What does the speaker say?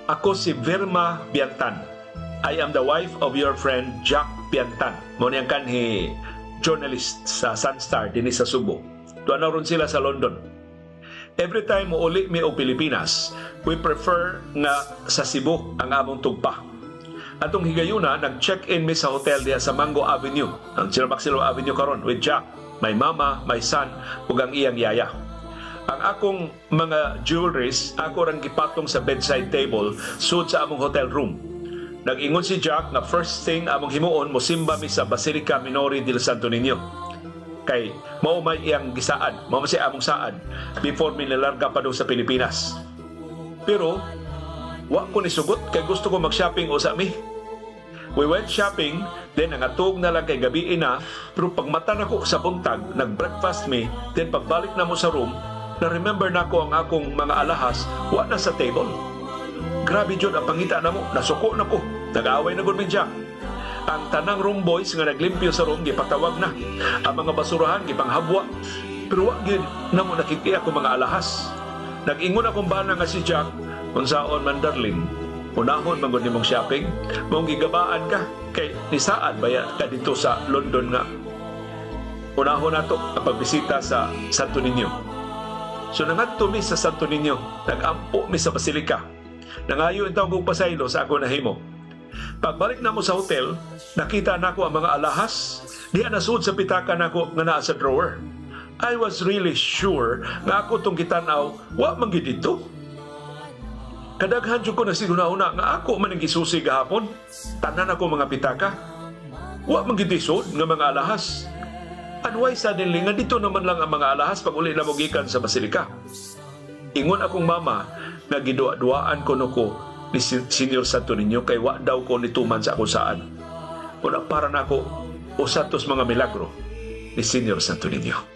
Ako si Verma Biantan. I am the wife of your friend Jack Biantan." Mao ni ang kanhi journalist sa Sunstar dinhi sa Subo. Tuwa na ron sila sa London. "Every time mo uli mi og Pilipinas, we prefer nga sa Cebu ang among tugpa. Atong higayuna, nag-check-in mi sa hotel diha sa Mango Avenue, ang General Maxilom Avenue karon, with Jack, my mama, my son, ug ang iyang yaya. Ang akong mga jewelries, ako rang gipatong sa bedside table sud sa among hotel room. Nag-ingon si Jack nga first thing among himuon, mosimba mi sa Basilica Minore del Santo Niño. Kay mao may iyang gisaad, mao man siya among saad before mi nilarga pa sa Pilipinas. Pero wa ko ni sugot kay gusto ko mag-shopping usa mi. We went shopping, then nangatog na lang kay gabi na, pero pagmata nako sa buntag, nag-breakfast mi, then pagbalik na mo sa room, na-remember nako ang akong mga alahas, wa na sa table. Grabe jud ang pangita namo, nasuko na ko. Nag-away na gud mi Jack. Ang tanang room boys nga naglimpyo sa room gipatawag na. Ang mga basurahan gipanghabwa. Pero wa gyud namo nakita akong mga alahas. Nag-ingon akong bana nga si Jack, 'Unsaon man, darling, unahon man gud nimong shopping, mong gigabaan ka kay nisaad baya ka dito sa London nga unahon nato ang pagbisita sa Santo Niño.' So nangadto mi sa Santo Niño, nagampo mi sa Basilika. Nangayo intawon kog pasaylo sa ako nahimo. Pagbalik namo sa hotel, nakita nako ang mga alahas. Diha nasud sa pitaka nako nga naa sa drawer. I was really sure nga ako tong gitan-aw, wa man gid dito. Kadaghan jud ko naghunahuna nga ako man ang gisusi gahapon. Tanan ako mga pitaka. Wa man gid isod nga mga alahas. And why suddenly nga dito naman lang ang mga alahas pag uli na mo gikan sa Basilika? Ingon akong mama nga giduwa-duwaan ko no ko ni Senior Santo Niño kay wa daw ko nituman sa akong saad. Una para nako usa tos mga milagro ni Senior Santo Niño."